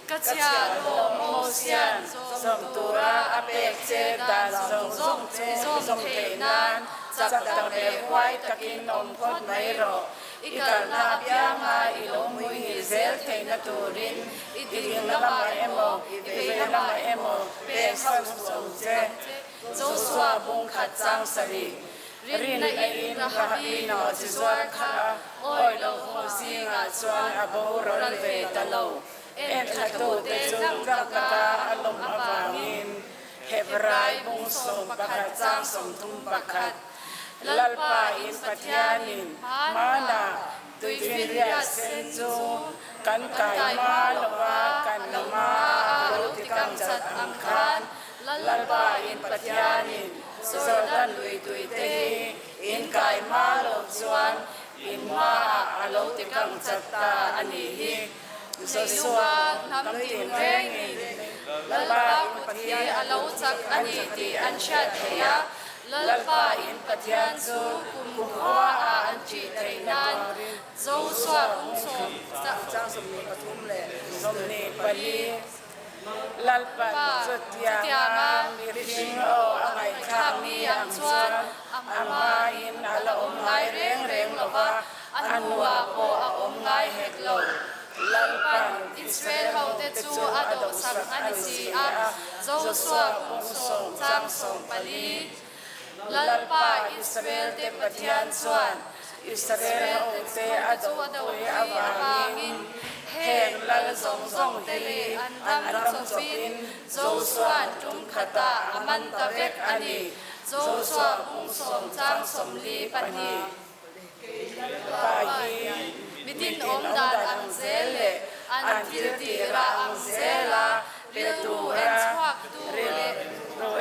Ka chhiahhlawh Mosia'n zawm tura a pek che dan zawng zawng chu i zawm theih nan chak tak leh huai takin awm phawt mai rawh. I kalna apianga i lo muihnih zel theihna turin i ding lamah emaw, i vei lamah emaw pek hauh suh ang che. Joshua bung khat chang sarih Rinna in Rahabi nawh chi zuar kha awi lo ho zingah chuan a boral ve ta lo. Enthlatute chu tlang taka a lawm avangin Hebrai bung 11 chang 31 Lalpa in Pathianin hmana tuifinriat sen chu kan kai hma lova kan hma a lo tikang chat ang khan Lalpa in Pathianin Jordan lui tui te hi in kai hma lo chuan in hmaah a lo tikang chat ta a nih hi. Joshua hnam tinrengin Lalpa kut hi a lo chak a ni tih an hriat theih a, Lalpa in Pathian chu kumkhua ah an ṭih theih nan Joshua pung 24. Lalpa chutianga mihring aw a ngaihthlak ni ang chuan a hmain a la awm ngai reng reng lo va, a hnuah pawh a awm ngai hek lo. Lalpa'n Israel hote chu a dawhsak a ni si a, Joshua pung sawm chang 14. Lalpa Israel te Pathian chuan Israel hote a dohpui avangin heng lal zawng zawng te leh an ram chawpin Josua'n tum khatah a man ta vek a ni. Josua bung sawm chang 42. Lalpa hi mitin awm dan ang zel leh an thil tih rah ang zela rilru en chhuaktu leh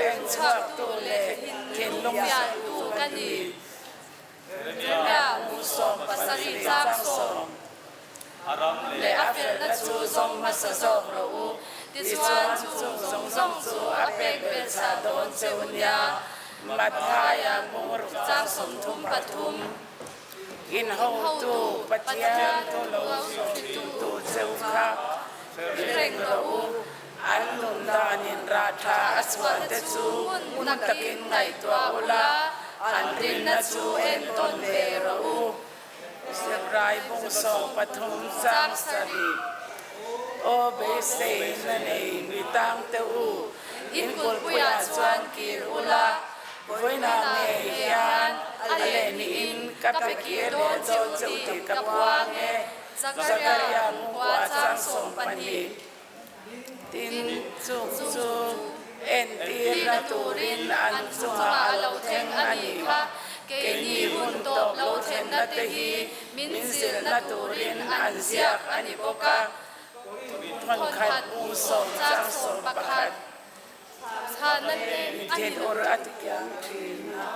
en chhuaktu leh thinlung fiahtu ka ni. Jeremia bung 17 chang 10 leh a felna chu zawng hmasa zawk rawh u, tichuan chung zawng zawng chu a pek belchah dawn che u nia. Mathaia bung chang 33. In hotu Pathian thu lo hrilhtu che u kha reng rawh u, an nun danin rah tha a chhuah te chu ngun takin ngaihtuah ula, an rinna chu entawn ve rawh u. Hebrai bung 13 chang sarih, Aw beisei na nei mi tang te u, in kulhpuiah chuan kir ula, vawiinah ngei hian a leh niin ka pe kir leh dawn che u tih ka puang e. Zakaria bung kua chang 12. Tin, chung chu entirna turin an chungah a lo thleng a nih kha. Keini hun tawp lo thlenna te hi min zilhna turin an ziak a ni bawk a. Thawnkhat bung sawm chang 11. Thin ur a ti kiang thin a,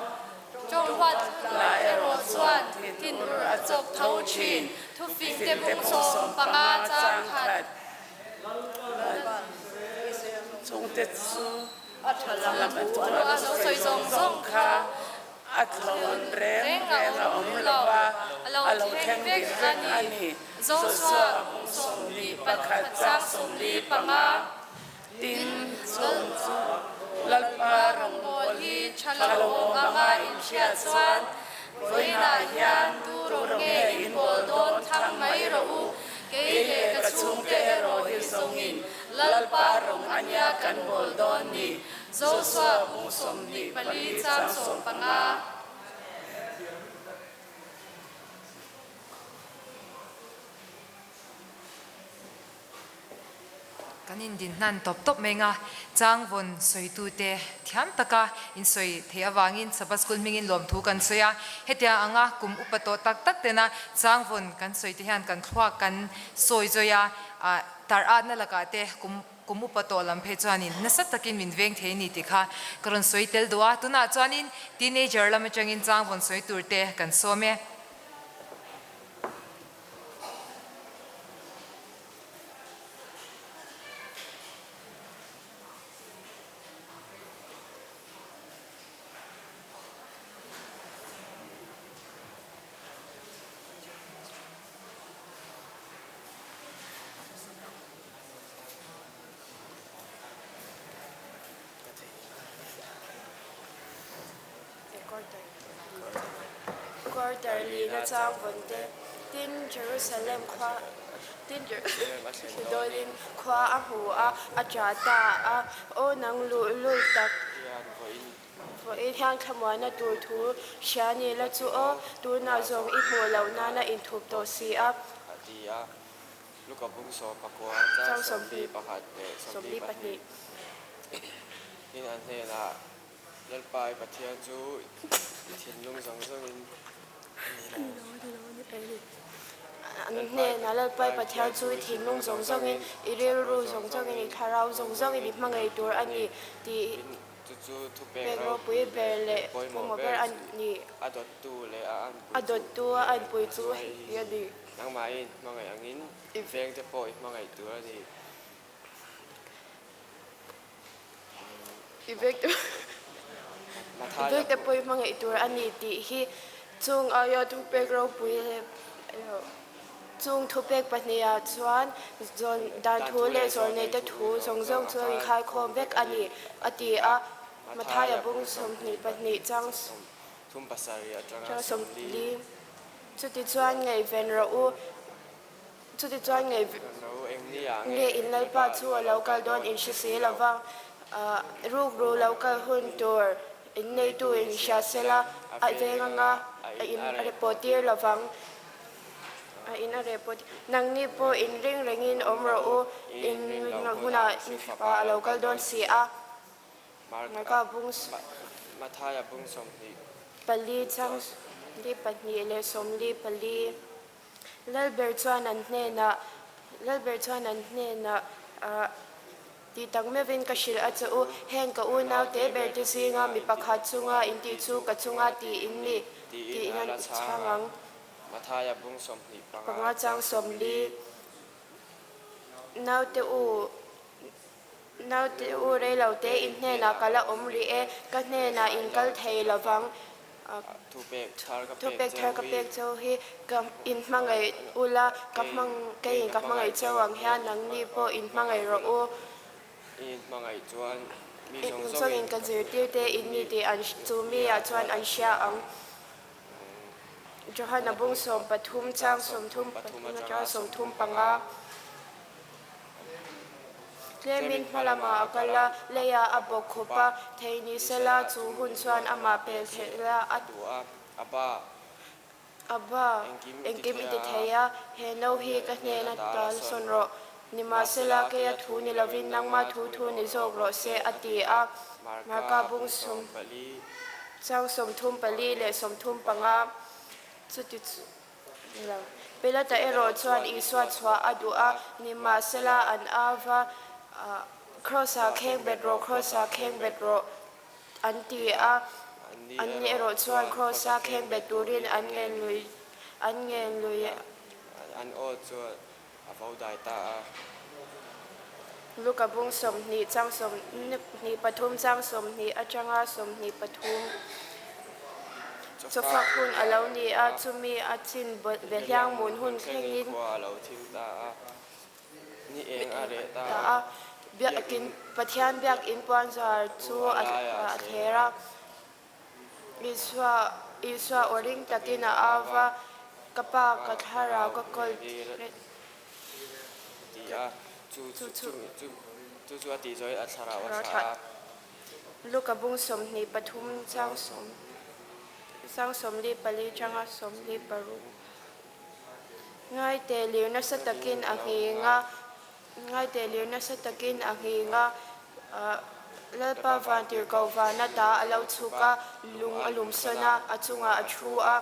tawnghuat lah erawh chuan thin ur a chawk tho thin. Thufing te bung 15 chang khat chungte chu lam a thu a lo sawi zawng zawng kha a thlawn reng reng a awm lo va, a lo thleng dik vek a ni. Joshua bung 21 chang 45. Tin, chung chu Lalpa rawngbâwl hi ṭha lo awm anga inhriat chuan vawiinah hian tu rawng nge in bawl dawn thlang mai rawh u, kei leh ka chhungte erawh hi zawngin Lalpa rawng a nia kan bawl dawn ni. Joshua bung 24 chang 15. Kan indin hnan tawp tawp mai nga, changvawn sawitute thiam taka in sawi theih avangin Sabbath School hmingin lawmthu kan sawi a. Hetiang anga kum upa tawh tak tak tena changvawn kan sawi te hian kan thluak kan sawi zawi a, tar atna lakah te kum kum upa tawh lam phei chuanin nasa takin min veng thei a ni tih kha ka rawn sawi tel duh a. Tunah chuanin teenager lam atangin changvawn sawi tur te kan sawm e. Saltar lina chang vawn te. Tin, Jerusalem khua Tin, Jerusalem khua a hmu a, a ṭah ta a, Aw nang luhlul tak! Vawiin hian thlamuanna tur thu hria ni la chu aw, tunah zawng i hmuh loh nana inthup tawh si a. A ti a, Luka bung sawm pakua chang 21 leh 42 in an hnenah, Lalpa i Pathian chu i thinlung zawng zawngin a ni lo. An hnenah, Lalpa i Pathian chu i thinlung zawng zawngin, i rilru zawng zawngin, i thlarau zawng zawngin i hmangaih tur a ni tih Chu chu thupek pek ropui ber leh pawimawh ber a ni. A dawttu leh a anpui A dawttu a anpui chu hei a ni. Nangmahin hmangaih angin i vengte pawh i hmangaih tur a ni. I vengte pawh i hmangaih tur a ni tih hi chung aia thupek ropui leh Chung thupek pahnihah chuan zawn dan thu leh zawrneite thu zawng zawng chu a inkhaikhawm vek a ni, a ti a. Mathaia bung 22 chang 40. Chutichuan ngaihven rawh u, chutichuan nge in Lalpa chu a lo kal dawn in hre si lo va, rukru lo kal hun tur in neitu in hria sela a veng anga a in repawh tir lo vang. A in a reh pawh nangni pawh in ring rengin awm rawh u, in rinloh hunah in fapa a lo kal dawn si a. Marka bung Mathaia bung 20. Pali chang li pahnih leh 44 Lalber chuan an hnenah Lalber chuan an hnenah Ti tak meuhin ka hrilh a che u, heng ka unau te ber te zinga mi pakhat chunga in tih chu ka chunga tih in ni tiin an chhang ang. Mathaia bung 25 Panga chang 40 Naute u, naute u rei lo te in hnenah ka la awm rih e, ka hnenah in kal thei lo vang. Thupek thar ka pek cheu hi ka in hmangaih ula, ka hmang keiin ka hmangaih cheu ang hian nangni pawh in hmangaih rawh u. In zawngin ka zirtir te in ni tih an chu mi ah chuan an hria ang. Johana bung 13 chang 33 atanga 35. Tlemin hma lamah a kal a, leiah a bawk khup a, thei ni sela chu hun chuan amah pel theih a a duh a, Abba, Abba, engkim i ti thei a, he no hi ka hnena tal sawn rawh. Nimahsela keia thu ni lovin nangmah thu thu ni zawk rawh se, a ti a. Marka bung sawm chang 34 leh 35 chuti chu. Pilata erawh chuan Isua chhuah a duh a, nimahsela an ava, Kraws-ah kheng bet rawh, Kraws-ah kheng bet rawh, an ti a. Anni erawh chuan Kraws-a kheng bet turin an ngen lui, an ngen lui. An aw chu a vo dai ta a. Luka bung 20 chang 23 chang 20 atanga 23. Chawfak hun a lo ni a, chumi a chin behliang mun hun thlengin. Khua a lo thim ta a, ni eng a reh ta a. Biakin, Pathian biakin puanzar chu a thler a. Isua, Isua aw ring takin a au va, Ka Pa, ka thlarau ka kawl Ti a, chu chu chu chu a tih zawhin a thlarau a thlah a. Luka bung 23 chang sawm chang 44 changa 46. Ngaite lir nasa takin a nghing a, Ngaite lir nasa takin a nghing a, Lalpa vantirhkoh vana ta a lo chhuk a, lung a lum sawn a, a chungah a thu a.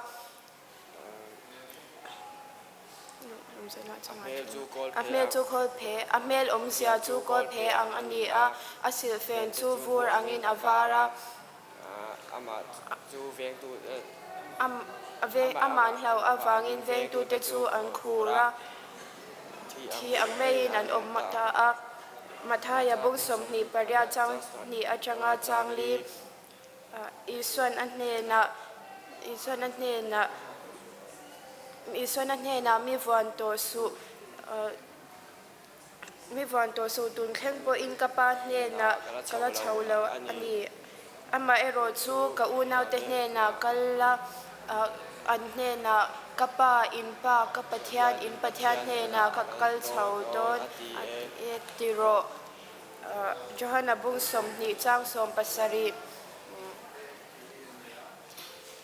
A hmel chu khawl phe, a hmel awmzia chu kawl phe ang a ni a, a silhfen chu vur angin a var a. Amah hlauh avangin vengtute chu an khur a, thi ang maiin an awm ta a. Mathaia bung 28 chang hnih atanga chang li Isuan a hnenah Isuan a hnenah Isuan a hnenah mi vuan tawh suh Mi vuan tawh suh tun thleng pawhin ka pa hnenah ka la chho lo a ni. Amaherawh chu ka unaute hnenah kal la. An hnenah, Ka Pa, in Pa, ka Pathian, in Pathian hnenah ka kal chho dawn a ti e ti rawh. Johana bung 20 chang 17.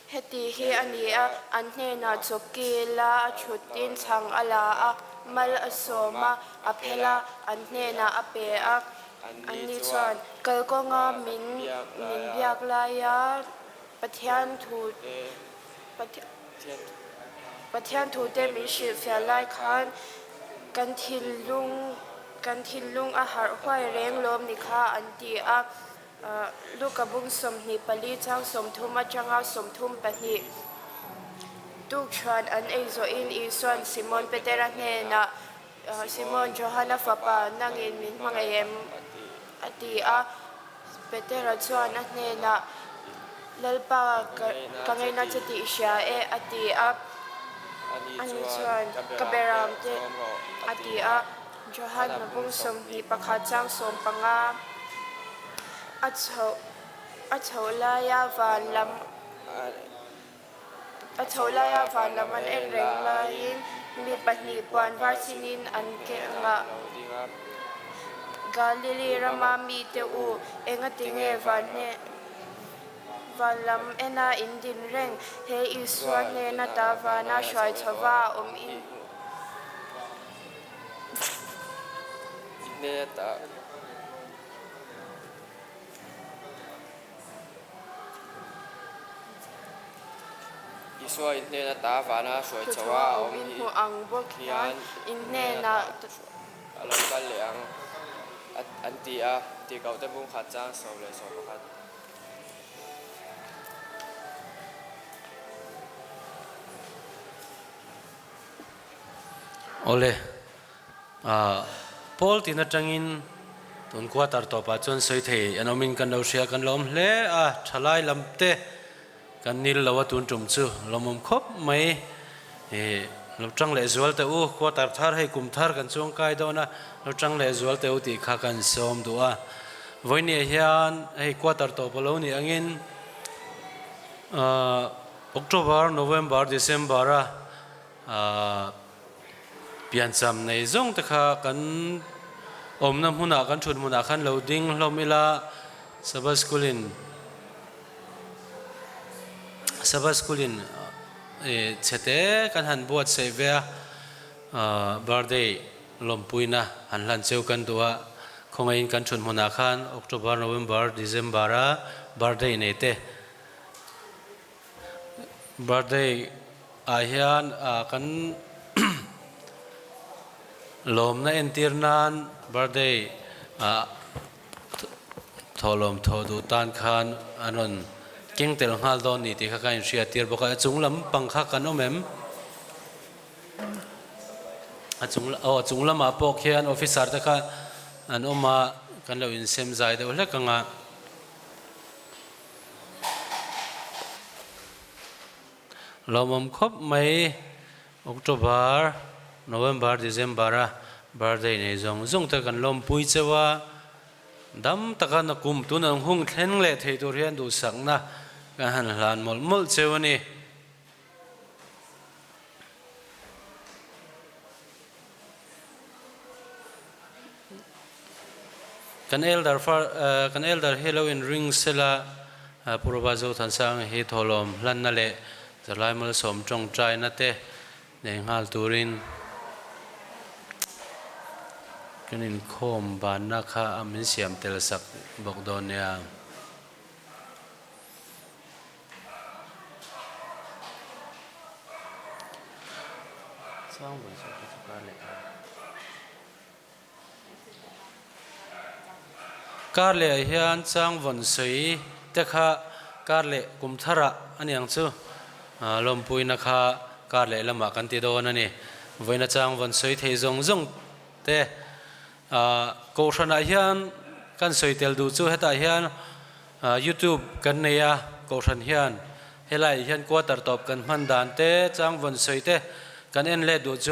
Heti hi a ni a, an hnenah chawki la a thutin chhang a la a, mal a sawm a, a phel a, an hnenah a pe a. Anni chuan, Kalkawnga min min biak laia Pathian thu Pathian thute min hrilhfiah lai khan kan thinlung kan thinlung a harh huai reng lawm ni kha an ti a. Luka bung 24 chang 30 atanga 32 Tukṭhuan an ei zawhin Isua'n Simon Petera hnenah, Simon, Johana fapa, nangin min hmangaih em? a ti a. Petera chuan a hnenah, Lalpa, ka ngaina che tih i hria e, a ti a. Ani chuan, Ka beram te, a ti a. Johan mabung 21 chang 15 a chhoh a chhoh laia van lam a chhoh laia van lam an en reng laiin mi pahnih puan var chinin an kengah Galili rama mite u engati nge van hne van lam ena in din reng he Isua hnena ta vana hruai chhova a awm in Isua in hnen ata vana hruai chho a awm hi ang bawk hian in hnenah a lo kal leh ang an ti a, tihkohte bung khat chang 11. Awle, Paul tin atangin tun quarter tawpah chuan sawi thei an awmin kan lo hria, kan lo awm hle a, thalai lam te kan nil lo a tun tum chu lawmawm khawp mai. Lo tang leh zual teh u, quarter thar hei kum thar kan chuangkai dawn a, lo tang leh zual teh u tih kha kan sawm duh a. Vawinia hian hei quarter tawp a lo nih angin October, November, December a piancham nei zawng te kha kan awmna hmunah kan thut hmunah khan lo ding hlawm ila Sabbath School in Sabbath School in chhete kan han buatsaih ve a birthday lawmpuina han hlan cheu kan duh a khawngaihin kan thut hmunah khan October, November, December a birthday nei te Birthday ah hian kan lawmna entir nan birthday ah thawhlawm thawh duh tan khan an rawn keng tel nghal dawn ni tih kha ka inhriat tir bawk a, a chung lam pang kha kan awm em? A chung aw a chung lamah pawh khian officer te kha an awm a, kan lo insem zai deuh hlek ang a. Lawmawm khawp mai October, November, December a birthday nei zawng zawng te kan lawmpui cheu a, dam taka na kum tun ang hung thleng leh thei tur hian duhsakna kan han hlan mawlh mawlh cheu a ni. Kan elder far kan elder hi lo in ring sela Purva Zothansanga hi thawhlawm hlanna leh zalai malsawm tawngtaina te nei nghal turin kan inkhawm banna kha a min siam tel sak bawk dawn nia. Kar leh ah hian changvawn sawi te kha kar leh kum tharah a ni ang chu. Lawmpuina kha kar leh lamah kan ti dawn a ni. Vawiina changvawn sawi thei zawng zawng te Kohhranah hian kan sawi tel duh chu hetah hian YouTube kan nei a, Kohhran hian helaiah hian quarter tawp kan hman dan te, changvawn sawi te kan en let duh chu.